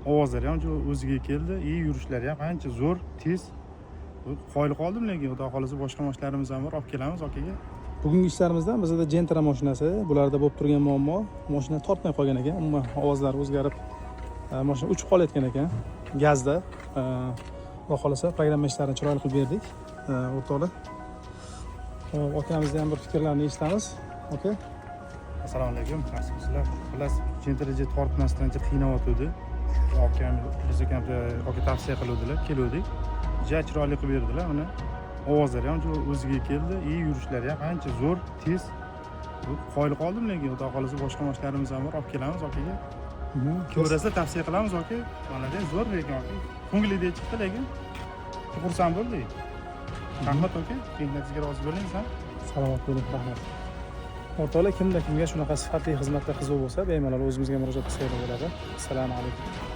Ovozlari ham o'ziga keldi и yurishlari ham ancha zo'r, tez. Qoyil qoldim, lekin xudo xohlasa, boshqa mashinalarimiz ham bor, olib kelamiz akaga. Bugungi ishlarimizdan bizada Gentra mashinasi. Bularda bo'lib turgan muammo, mashina tortmay qolgan ekan. Umuman ovozlari o'zgarib, mashina uchib qolayotgan ekan gazda. Xudo xohlasa, programma ishlarini chiroyli qilib berdik. O'rtoqlar, hop, akamizni ham bir fikrlarini eshitamiz, aka. Assalomu alaykum, yaxshimisizlar? Xullas, Gentra tortmasdan ancha qiynayotgandi. Akam, biz akam, aka tavsiya qiluvdilar, keluvdik, ja chiroyli qilib berdilar. Mana, ovozlari ham o'ziga keldi и yurishlari ham ancha zo'r, tez. Qoyil qoldim, lekin xudo xohlasa, boshqa mashinalarimiz ham bor, olib kelamiz akaga. Ko'rasizlar, tavsiya qilamiz aka. Mana, zo'r, lekin aka, ko'nglidek chiqdi, lekin xursand bo'ldik. Rahmat, aka, mehnatingizga rozi bo'ling san. Salomat bo'ling, rahmat. O'rtoqlar, kimda kimga shunaqa sifatli xizmatlar qiziq bo'lsa, bemalol o'zimizga murojaat qilsanglar bo'ladi. Assalomu alaykum.